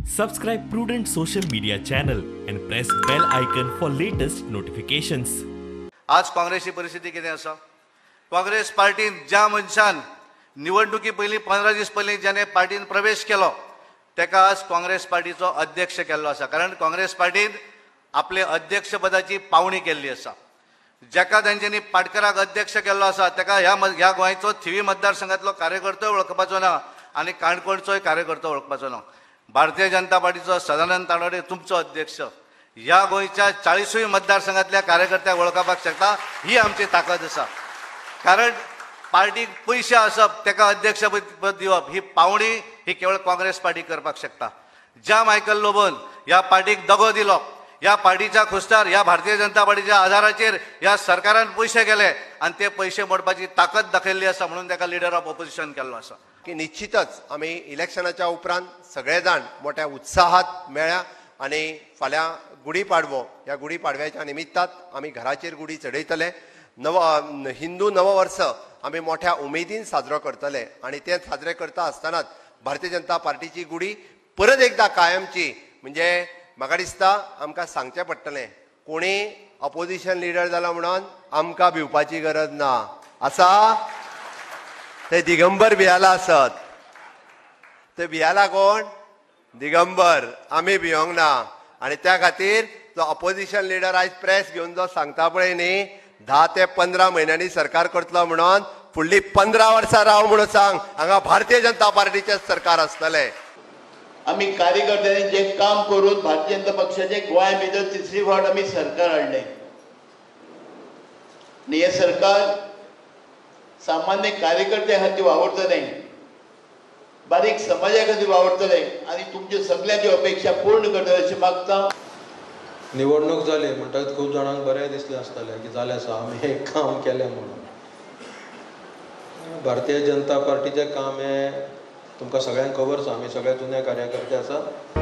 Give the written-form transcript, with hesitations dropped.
Subscribe Prudent Social Media channel and press bell icon for latest notifications. आज काँग्रेसची परिस्थिती कितें आसा? काँग्रेस पार्टीन ज्या मनशान निवडणुकी पयलीं 15 दीस पयलीं ज्याने पार्टीन प्रवेश केलो तेका आज काँग्रेस पार्टीचो अध्यक्ष केल्लो आसा. कारण काँग्रेस पार्टीन आपले अध्यक्षपदाची पावणी केल्ली आसा. जेका तेंच्यांनी पाटकराक अध्यक्ष केल्लो आसा तेका ह्या गोंयचो थिवी मतदारसंघातलो कार्यकर्तोय वळखपाचो ना आनी काणकोणचोय कार्यकर्तो वळखपाचो ना. भारतीय जनता पार्टीचो सदानंद तानवडे तुमचो अध्यक्ष ह्या गोंयच्या 40 मतदारसंघातल्या कार्यकर्त्याक वळखपाक शकता ही आमची ताकद आसा. कारण पार्टीक पयशे आसप तेका अध्यक्षपद दिवप ही पावणी ही केवळ काँग्रेस पार्टी करपाक शकता. ज्या मायकल लोबोन ह्या पार्टीक दगो दिलो, ह्या पार्टीच्या खुस्तार ह्या भारतीय जनता पार्टीच्या आधाराचेर ह्या सरकारान पयशे गेले आनी ते पयशे मोडपाची ताकद दाखयल्ली आसा म्हणून तेका लिडर ऑफ ऑपोजिशन केल्लो आसा. की निश्चितच आमी इलेक्शनाच्या उपरांत सगळे जाण मोठ्या उत्साहात मेळ्या आनी फाल्यां गुडी पाडवो, ह्या गुडी पाडव्याच्या निमित्तात आमी घराचेर गुडी चडयतले. हिंदू नववर्स आमी मोठ्या उमेदीन साजरो करतले आनी ते साजरे करता आसतनाच भारतीय जनता पार्टीची गुडी परत एकदा कायमची, म्हणजे म्हाका दिसता आमकां सांगचें पडटलें कोणी अपोजिशन लिडर जाला म्हणून आमकां भिवपाची गरज ना. आसा ते दिगंबर भियाला आसत, ते भियाला कोण? दिगंबर. आमी भियोंक ना. आनी त्या खातीर जो अपोजिशन लिडर आयज प्रेस घेवन जो सांगता पळय न्ही 10 ते 15 म्हयन्यांनी सरकार करतलो म्हणून, फुडली 15 वर्सां राव म्हणून सांग, हांगा भारतीय जनता पार्टीचें सरकार आसतलें. आमी कार्यकर्त्यांनी जे काम करून भारतीय जनता पक्षाचे गोंया भितर तिसरी फावट आमी सरकार हाडलें आनी हें सरकार सामान्य कार्यकर्त्या खातीर वावुरतलें, बारीक समाजा खातीर वावुरतलें आनी तुमच्यो सगल्यांच्यो अपेक्षा पूर्ण करतलें अशें मागता. निवडणूक जाली म्हणटकच खूब जाणांक बरें दिसलें आसतलें की जालें आसा आमी एक काम केलें म्हणून. भारतीय जनता पार्टीचें काम हें तुमकां सगळ्यांक खबर आसा. आमी सगळे जुने कार्यकर्ते आसा.